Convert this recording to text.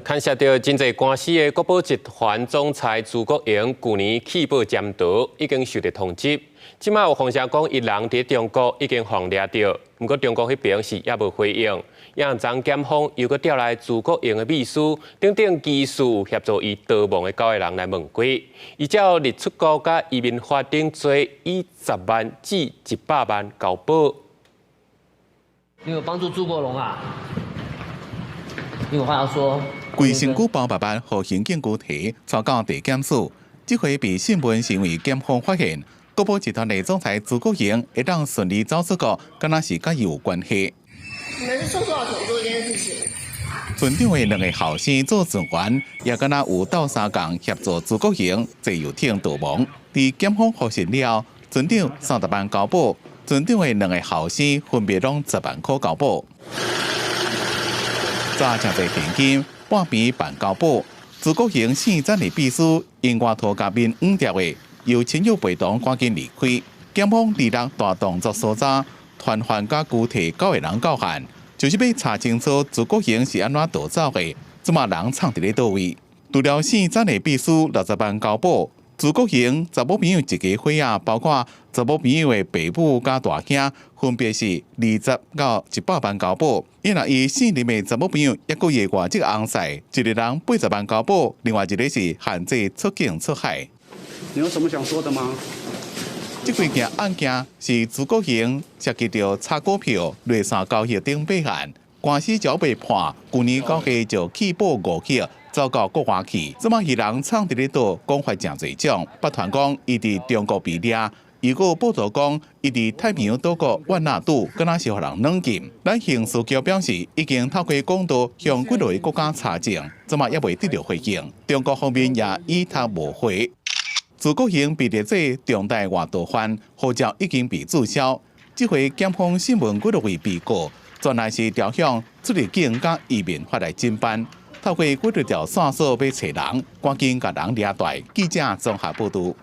牽涉著真濟官司的國寶集團總裁朱國榮，舊年棄保潛逃，已經受著通緝。這馬有風聲講，伊人佇中國已經予人掠著，毋過中國彼邊是猶無回應。也昨檢方又閣調來朱國榮的秘書等等疑似協助伊逃亡的九个人來問歸。依照入出國佮移民法等罪，以10萬至100萬交保。你有幫助朱國榮啊？你有話要說？規身軀包白白，予刑警拘提，帶到地檢署。這回被訊問是因為檢方發現，國寶集團的總裁朱國榮會當順利走出國，敢若是佮伊有關係。你們是做多少錢做這件事情？船長的兩个後生做船員，也敢若有鬥相共協助朱國榮坐遊艇逃亡。佇檢方複訊了，船長30萬交保，船長的兩个後生分別攏10萬箍交保。詐誠濟現金，半邊辦交保。朱國榮姓曾的秘書因外套共面黃掉的，由親友陪同趕緊離開。檢方二六大動作搜查，傳喚佮拘提九个人到案，就是欲查清楚朱國榮是按怎逃走的，這馬人藏佇咧佗位。除了姓曾的秘書60萬交保，朱國榮查某朋友一家伙仔，包括查某朋友的爸母佮大兄，分別是20到100萬交保。伊若伊姓林的查某朋友，抑閣伊的外籍翁婿，一个人80萬交保，另外一个是限制出境出海。你有什麼想說的嗎？這幾件案件是朱國榮涉及著炒股票、內線交易等八案，官司猶未判，舊年9月就棄保五起，走到國外去。這馬伊人藏佇咧佗，講法誠濟種，捌傳講伊佇中國被掠，又閣報道講伊佇太平洋島國萬那杜，敢若是予人軟禁。咱刑事局表示，已經透過管道向幾落個國家查證，這馬猶未得著回應。中國方面也倚託無回。朱國榮被列做重大外逃犯，護照已經被註銷。這回檢方審問幾落位被告，全來是調向出入境佮移民法來偵辦。透過幾多條線索欲揣人，趕緊共人掠蹛。記者綜合報導。